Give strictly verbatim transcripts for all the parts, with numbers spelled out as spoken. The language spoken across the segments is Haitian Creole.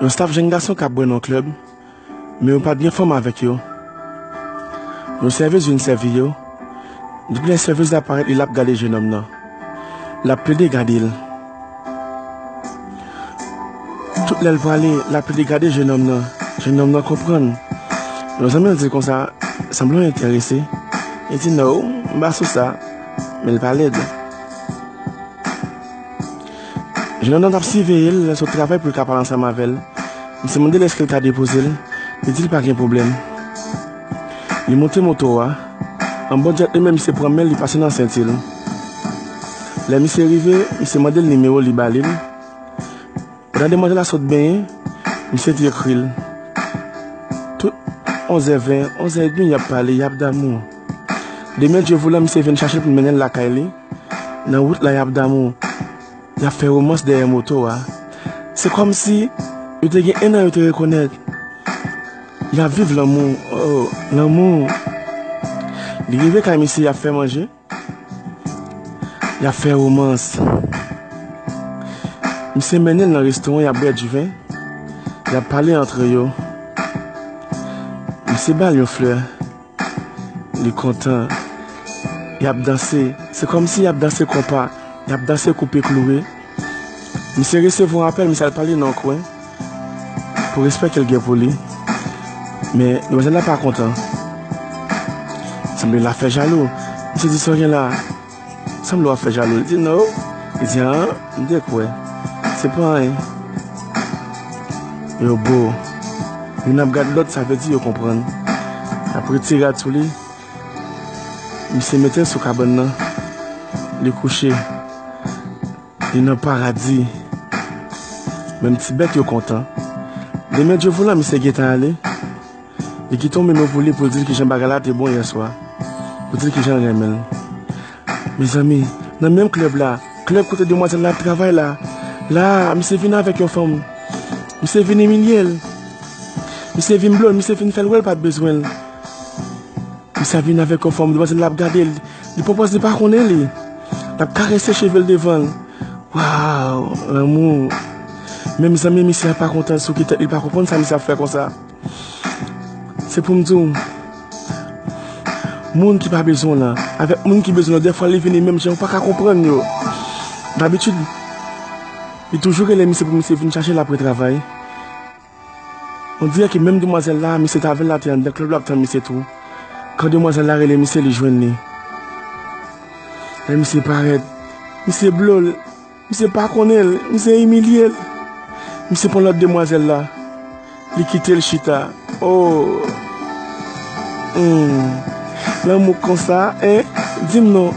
Yon staf jenn gason k ap bwè nan klèb, men yo pa t gen fanm avèk yo. Yon sèvis vin sèvi yo. Depi lè sèvis la parèt, li l ap gade jenòm nan. L ap plede gade l. Tout lè l prale, l ap plede gade jenòm nan. Jenòm nan konprann. Yon zanmi l di l konsa, sanble w enterese. Li di, "No, m pa sou sa." Men l pa lèd. Jenòm nan t ap siveye l, lè l sot travay pou l ka pale ansanm avè l. Misye mande l èske l ka depoze l. Li di l pa gen pwoblèm. Li monte moto a. Anba djèt li menm, misye pran men l, li pase nan senti l. Lè misye rive, misye mande l nimewo, li ba li l. Pandan demwazèl la sot benyen, misye te ekri l. Tout onzè ven, onzè edmi, y ap pale, y ap damou. Demen, Dye voulan, misye vin chache l pou l mennen l lakay li. Nan wout la, y ap damou. Y ap fè womans dèyè moto a. Se kòmsi yo te gen ennan yo te rekonèt. Y ap viv lanmou. Oh, lanmou. Li rive kay misye, y ap fè manje. Y ap fè womans. Misye mennen l nan restoran, y ap bwè diven. Y ap pale antre yo. Misye ba l yon flè. Li kontan. Y ap danse. Se kòmsi y ap danse konpa. Y ap danse koupe kloure. Misye resevwa apèl, misye al pale nan kwen pou respè ke l gen pou li. Men, demwazèl la pa kontan. Sanble l ap fè jalou. Misye di, "Sa w gen la?" Sanble w ap fè jalou. Li di, "No." Li di, "An, m te kwè. Se pa anyen." Yo bo. Youn ap gad lòt, sa vle di yo konprann. L ap retire rad sou li. Misye mete l sou kabann nan. Li kouche. Li nan paradi. Menm ti bèt yo kontan. Demen, Dye voulan, misye gentan ale. Li kite yon memo pou li, pou l di l kijan bagay la te bon yèswa. Pou l di l kijan l renmen l. Mezanmi, nan menm klèb la, klèb kote demwazèl la ap travay la, la, misye vin avèk yon fanm. Misye vin imilye l. Misye vin blo l, misye vin fè l wè l pa t bezwen l. Misye vin avèk yon fanm, demwazèl la ap gade l. Li pran pòz li pa konnen li. L ap karese cheve l devan l. Waw, lanmou. Menm zanmi misye a pa kontan sou ki tèt li, li pa konprann sa misye ap fè konsa. Se pou m di w, moun ki pa bezwen w lan, avèk moun ki bezwen w lan, dèfwa li vini menm jan, ou pa ka konprann yo. Dabitid, li toujou rele misye pou misye vin chache l apre travay. On dirè ke menm demwazèl la, misye t avè l la, te anndan klèb la, ap tann misye tou. Kan demwazèl la rele misye, li jwenn li. Lè misye parèt, misye blo l, misye pa konnen l, misye imilye l. Misye pran lòt demwazèl la, li kite l chita. Oh! Hmm. Lanmou konsa, en? Di m non.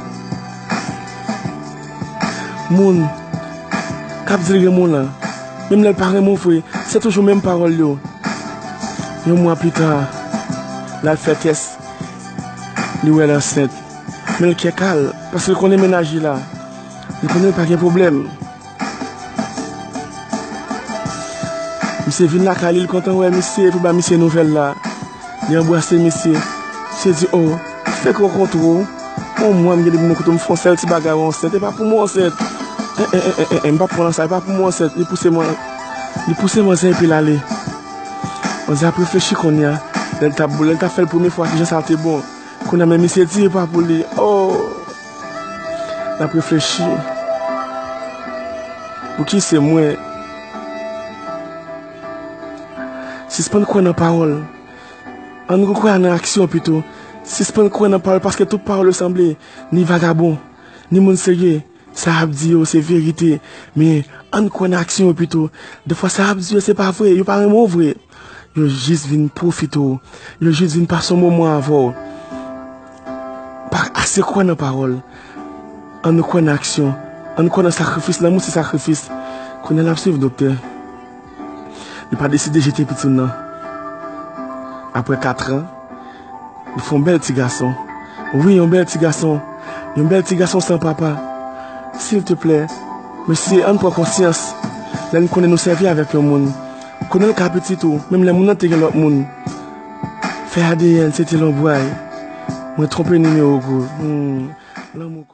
Moun k ap di l renmen w lan, menm lè l pa renmen w vre, se toujou menm pawòl yo. Yon mwa pita, l al fè tès, li wè l ansent. Men l kè kal, paske l konnen mennaj li la. Li konnen l pa gen pwoblèm. Misye vin lakay li, li kontan wè misye, pou ba misye nouvèl la. Li anbrase misye. Misye di, "Oh, fèk rankontre w. On mwa m gen depi m kote w, m fè yon sèl ti bagay, ou ansent. E pa pou mwen ansent. En, en, en, en, en, en, m p ap pran nan sa, e pa pou mwen ansent." Li pouse man-, li pouse manzè epi l ale. Manzè ap reflechi kounye a. Lè l t ap, lè l t ap fè l premye fwa, kijan sa te bon. Kounye a, men misye di e pa pou li. Oh! L ap reflechi. Pouki se mwen? Sispann kwè nan pawòl. Ann kwè nan aksyon pito. Sispann kwè nan pawòl, paske tout pawòl yo sanble. Ni vagabon, ni moun serye. Sa y ap di yo, se verite. Men, ann kwè nan aksyon yo pito. Defwa, sa y ap di yo, se pa vre. Yo pa renmen w vre. Yo jis vin pwofite w. Yo jis vin pase yon moman avè w. Pa ase kwè nan pawòl. Ann kwè nan aksyon. Ann kwè nan sakrifis. Lanmou se sakrifis. Kounye a l ap swiv doktè. Li pa deside jete pitit nan. Apre katran, li fè yon bèl ti gason. Wi, yon bèl ti gason. Yon bèl ti gason san papa. Silteplè, mesye, ann pran konsyans. Lè n konnen nou sèvi avèk yon moun, konnen l ka pitit ou, menm lè moun nan te gen lòt moun. Fè A D N, se te lonbray. Mwen twonpe nimewo kou. Hmm, lanmou.